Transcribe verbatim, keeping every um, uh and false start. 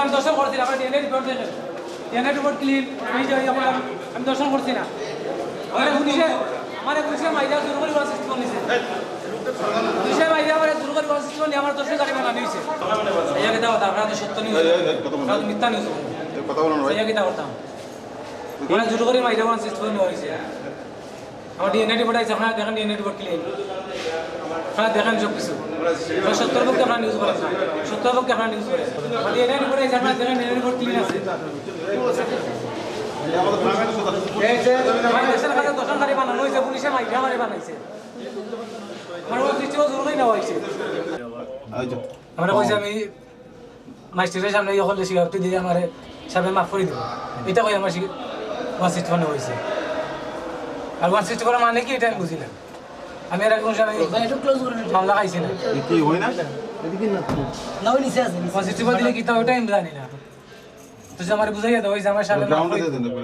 আমি দর্শন করছি না, আমার ডিএনএ রিপোর্ট দেখে। ডিএনএ রিপোর্ট ক্লিন, আমি যে, আমি, আমি দর্শন করছি না। আমার পুলিশে, আমার পুলিশে মাইরা জোর করি ওয়ান সিক্সটি ফোর নিছে। পুলিশে মাইরা আমার জোর করি ওয়ান সিক্সটি ফোর নিয়ে আমার দর্শন গাড়ি বানানি হয়েছে। এই আগে দাও, আপনারা তো সত্য নিউজ। এই, এই, এই, কথা বলো। আপনারা তো মিথ্যা নিউজ। এই কথা বলো না ভাই। এই আগে দাও, দাও। মানে জোর করি মাইরা ওয়ান সিক্সটি ফোর নেওয়া হয়েছে। আমার ডিএনএ রিপোর্ট আছে, আপনারা দেখেন ডিএনএ রিপোর্ট ক্লিন। আপনারা দেখেন সব কিছু। আপনারা সত্যর পক্ষে আপনারা নিউজ করেন না। সত্যর পক্ষে আপনারা নিউজ করেন। আমার ডিএনএ রিপোর্ট আছে, আপনারা দেখেন ডিএনএ রিপোর্ট ক্লিন আছে। আমার দেশের কাছে দর্শনকারী বানানো হয়েছে, পুলিশে মাইরা মারে বানাইছে। আমার কোনো দৃষ্টিও জোর করি নেওয়া হয়েছে। আচ্ছা। আমরা কইছি আমি ম্যাজিস্ট্রেটের সামনে ইয়ে করলে স্বীকারোক্তি দিয়ে আমারে সামনে মাফ করে দিব। এটা কই আমার ওয়ান সিক্সটি ফোর নেওয়া হয়েছে। আর ওয়ান সিক্সটি ফোর মানে কি এটা আমি বুঝি না। আমি এর আগে কোনো সময় ভাই, একটু ক্লোজ করুন এটা। মামলা খাইছি না। কি হয় না? না, ওই নিচে আছে, নিচে। ওয়ান সিক্সটি ফোর দিলে কি তা ওটা আমি জানি না। তো যে আমার বুঝাইয়া দেওয়া হয়েছে, আমার সামনে মাফ গ্রাউন্ডে করে দিয়ে দেন।